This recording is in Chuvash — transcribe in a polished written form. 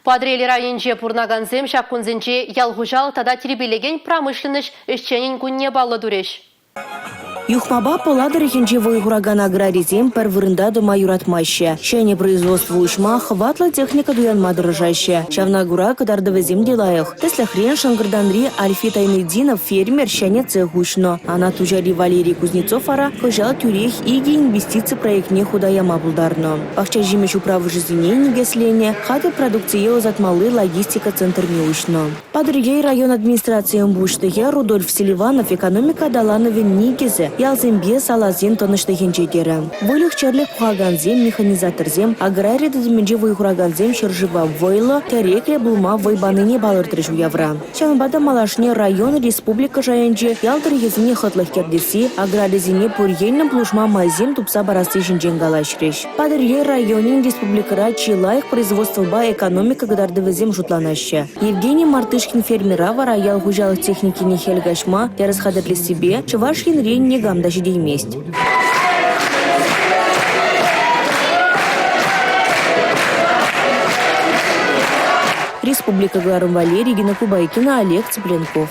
Патӑрьел районӗнче пурӑнакансем ҫак кунсенче ял хуҫалӑх тата тирпейлекен промышленноҫ ӗҫченӗн кунне паллӑ турӗҫ. Юхмапа Пӑла тӑрӑхӗнче вӑй хуракан аграрисем пӗр вырӑнта тӑма юратмаҫҫӗ. Ҫӗнӗ производство уҫма, хӑватлӑ техника туянма тӑрӑшаҫҫӗ. Ҫавна кура кӑтартӑвӗсем те лайӑх. Тӗслӗхрен, Шӑнкӑртанри Альфит Айнетдинов фермер ҫӗнӗ цех уҫнӑ. Анат Туҫари Валерий Кузнецов вара кӑҫал тӳрех икӗ инвестици проектне хута яма пултарнӑ. Пахча ҫимӗҫ управӑшӗсене никӗсленӗ, хатӗр продукцие ӑсатмалли логистика центрне уҫнӑ. Патӑрьел район администрацийӗн пуҫлӑхӗ Рудольф Селиванов экономика аталанӑвӗн никӗсӗ ялсемпе саласен тӑнӑҫлӑхӗнче терӗ. Выльӑх-чӗрлӗх пӑхакансем, механизаторсем, аграри тытӑмӗнче вӑй хуракансем ҫӗршыва вӑйлӑ, тӗреклӗ пулма вӑй панине палӑртрӗҫ уявра. Ҫавӑнпа та малашне район, республика шайӗнче ял тӑрӑхӗсене хӑтлӑх кӗртесси, аграрисене пур енлӗн пулӑшма майсем тупса парасси ҫинчен калаҫрӗҫ. Патӑрьел районӗн республикӑра чи лайӑх производствӑпа экономика кӑтартӑвӗсем шутланаҫҫӗ. Евгений Мартышкин фермера вара ял хуҫалӑх техникине хӗл каҫма тӗрӗс хатӗрлессипе Чӑваш Енрен никам та ҫитеймест. Республика кӑларӑм валли Регина Кубайкина, Олег Цыпленков.